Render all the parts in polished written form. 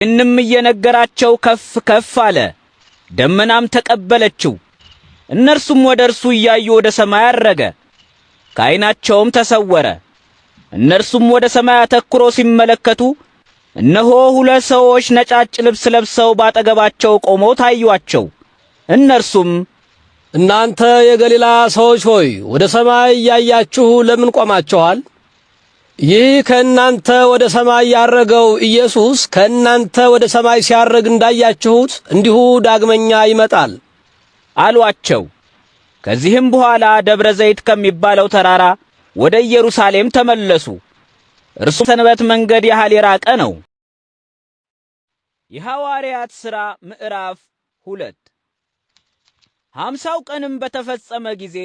ይህንም እየነገራቸው ከፍ ከፍ አለ፣ ደመናም ተቀበለችው። እነርሱም ወደ እርሱ እያዩ ወደ ሰማይ አረገ፣ ከዓይናቸውም ተሰወረ። እነርሱም ወደ ሰማይ አተኩረው ሲመለከቱ እነሆ ሁለት ሰዎች ነጫጭ ልብስ ለብሰው ባጠገባቸው ቆመው ታዩአቸው። እነርሱም እናንተ የገሊላ ሰዎች ሆይ፣ ወደ ሰማይ እያያችሁ ለምን ቆማችኋል? ይህ ከእናንተ ወደ ሰማይ ያረገው ኢየሱስ ከእናንተ ወደ ሰማይ ሲያርግ እንዳያችሁት እንዲሁ ዳግመኛ ይመጣል አሉአቸው። ከዚህም በኋላ ደብረ ዘይት ከሚባለው ተራራ ወደ ኢየሩሳሌም ተመለሱ። እርሱ ሰንበት መንገድ ያህል የራቀ ነው። የሐዋርያት ሥራ ምዕራፍ 2። 50ው ቀንም በተፈጸመ ጊዜ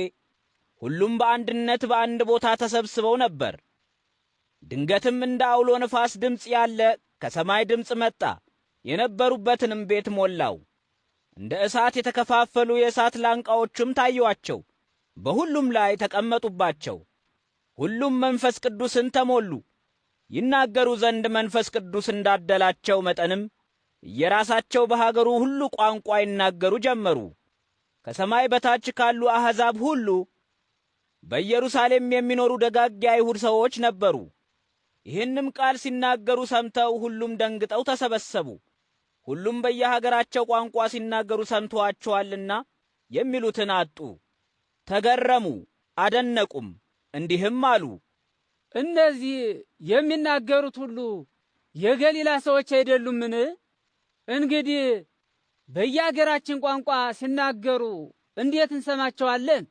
ሁሉም በአንድነት በአንድ ቦታ ተሰብስበው ነበር። ድንገትም እንደ ዐውሎ ነፋስ ድምፅ ያለ ከሰማይ ድምፅ መጣ፣ የነበሩበትንም ቤት ሞላው። እንደ እሳት የተከፋፈሉ የእሳት ላንቃዎችም ታዩአቸው፣ በሁሉም ላይ ተቀመጡባቸው። ሁሉም መንፈስ ቅዱስን ተሞሉ፣ ይናገሩ ዘንድ መንፈስ ቅዱስ እንዳደላቸው መጠንም እየራሳቸው በሀገሩ ሁሉ ቋንቋ ይናገሩ ጀመሩ። ከሰማይ በታች ካሉ አሕዛብ ሁሉ በኢየሩሳሌም የሚኖሩ ደጋግ የአይሁድ ሰዎች ነበሩ። ይህንም ቃል ሲናገሩ ሰምተው ሁሉም ደንግጠው ተሰበሰቡ። ሁሉም በየሀገራቸው ቋንቋ ሲናገሩ ሰምተዋቸዋልና የሚሉትን አጡ። ተገረሙ፣ አደነቁም፣ እንዲህም አሉ፦ እነዚህ የሚናገሩት ሁሉ የገሊላ ሰዎች አይደሉምን? እንግዲህ በየአገራችን ቋንቋ ሲናገሩ እንዴት እንሰማቸዋለን?